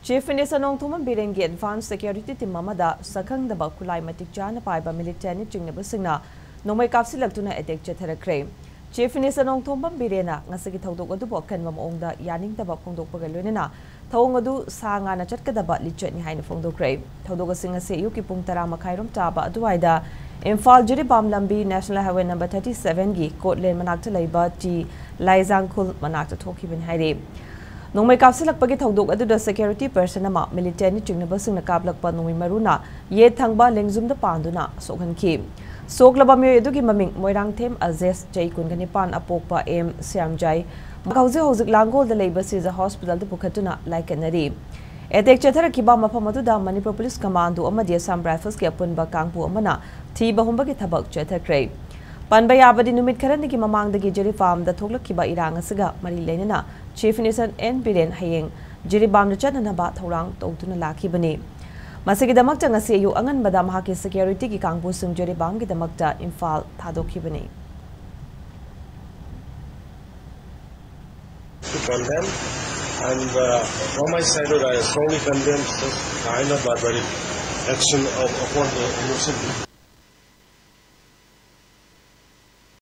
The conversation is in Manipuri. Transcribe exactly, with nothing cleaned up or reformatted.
Chief Minister Nongthombam ꯕꯤꯔꯦꯟꯒꯤ advance security team ꯑꯃꯗ ꯁꯛꯈꯪꯗꯕ ꯈꯨꯠꯂꯥꯏ ꯃꯇꯤꯛ ꯆꯥꯅ ꯄꯥꯏꯕ military ꯆꯤꯡꯅꯕꯁꯤꯡꯅ ꯅꯣꯡꯃꯩ ꯀꯥꯞꯁꯤꯜꯂꯛꯇꯨꯅ attack ꯆꯠꯊꯔꯛꯈ꯭ꯔꯦ꯫ Chief Minister ꯅꯣꯡꯊꯣꯝꯕꯝ ꯕꯤꯔꯦꯟꯅ ꯉꯁꯤꯒꯤ ꯊꯧꯗꯣꯛ ꯑꯗꯨꯕꯨ ꯑꯀꯟꯕ ꯃꯑꯣꯡꯗ ꯌꯥꯅꯤꯡꯗꯕ ꯐꯣꯡꯗꯣꯛꯄꯒ ꯂꯣꯏꯅꯅ ꯊꯧꯑꯣꯡ ꯑꯗꯨ ꯁꯥ ꯉꯥꯅ ꯆꯠꯀꯗꯕ ꯂꯤꯆꯠꯅꯤ ꯍꯥꯏꯅ ꯐꯣꯡꯗꯣꯛꯈ꯭ꯔꯦ꯫ ꯊꯧꯗꯣꯛ ꯑꯁꯤ ꯉꯁꯤ ꯑꯌꯨꯛꯀꯤ ꯄꯨꯡ ꯇꯔꯥ ꯃꯈꯥꯏꯔꯣꯝ ꯇꯥꯕ ꯑꯗꯨꯋꯥꯏꯗ ꯏꯝꯐꯥꯜ ꯖꯤꯔꯤꯕꯥꯝ ꯂꯝꯕꯤ National Highway number thirty seven ꯒꯤ ꯀꯣꯠꯂꯦꯟ ꯃꯅꯥꯛꯇ ꯂꯩꯕ ꯆꯤ ꯂꯥꯏꯖꯥꯡꯈꯨꯜ ꯃꯅꯥꯛꯇ ꯊꯣꯛꯈꯤꯕꯅꯤ ꯍꯥꯏꯔꯤ꯫ ꯅꯣꯡꯃꯩ ꯀꯥꯞꯁꯤꯜꯂꯛꯄꯒꯤ ꯊꯧꯗꯣꯛ ꯑꯗꯨꯗ security person ꯑꯃ military ꯆꯤꯡꯅꯕꯁꯤꯡꯅ ꯀꯥꯞꯂꯛꯄ ꯅꯣꯡꯃꯩ ꯃꯔꯨꯅ ꯌꯦꯠ ꯊꯪꯕ ꯂꯦꯡꯖꯨꯝꯗ ꯄꯥꯟꯗꯨꯅ ꯁꯣꯛꯍꯟꯈꯤ꯫ ꯁꯣꯛꯂꯕ ꯃꯤꯑꯣꯏ ꯑꯗꯨꯒꯤ ꯃꯃꯤꯡ ꯃꯣꯏꯔꯥꯡꯊꯦꯝ ꯑꯖꯦꯁ, ꯆꯍꯤ ꯀꯨꯟꯒ ꯅꯤꯄꯥꯟ, ꯑꯄꯣꯛꯄ ꯑꯦꯝ ꯁ꯭ꯌꯥꯝꯖꯥꯏ꯫ ꯃꯍꯥꯛ ꯍꯧꯖꯤꯛ ꯍꯧꯖꯤꯛ ꯂꯥꯡꯒꯣꯜꯗ ꯂꯩꯕ ꯁꯤꯖ hospital ꯗ ꯄꯨꯈꯠꯇꯨꯅ ꯂꯥꯏꯀꯠꯅꯔꯤ꯫ Attack ꯆꯠꯊꯔꯛꯈꯤꯕ ꯃꯐꯝ ꯑꯗꯨꯗ Manipur Police Commando ꯑꯃꯗꯤ Assam Rifles ꯀꯤ ꯑꯄꯨꯟꯕ ꯀꯥꯡꯕꯨ ꯑꯃꯅ ꯊꯤꯕ ꯍꯨꯝꯕꯒꯤ ꯊꯕꯛ ꯆꯠꯊꯈ꯭ꯔꯦ꯫ ꯄꯟꯕ ꯌꯥꯕꯗꯤ, ꯅꯨꯃꯤꯠ ꯈꯔꯅꯤꯒꯤ ꯃꯃꯥꯡꯗꯒꯤ ꯖꯤꯔꯤꯕꯥꯝꯗ ꯊꯣꯛꯂꯛꯈꯤꯕ ꯏꯔꯥꯡ ꯑꯁꯤꯒ ꯃꯔꯤ ꯂꯩꯅꯅ Chief Minister ꯑꯦꯟ ꯕꯤꯔꯦꯟ ꯍꯌꯦꯡ ꯖꯤꯔꯤꯕꯥꯝꯗ ꯆꯠꯅꯅꯕ ꯊꯧꯔꯥꯡ ꯇꯧꯗꯨꯅ ꯂꯥꯛꯈꯤꯕꯅꯤ꯫ ꯃꯁꯤꯒꯤꯗꯃꯛꯇ ꯉꯁꯤ ꯑꯌꯨꯛ ꯑꯉꯟꯕꯗ ꯃꯍꯥꯛꯀꯤ security ꯒꯤ ꯀꯥꯡꯕꯨꯁꯤꯡ ꯖꯤꯔꯤꯕꯥꯝꯒꯤꯗꯃꯛꯇ Imphal ꯊꯥꯗꯣꯛꯈꯤꯕꯅꯤ꯫ To condemn, and uh, from my side, I strongly condemn such kind of barbaric action of, upon the innocent people.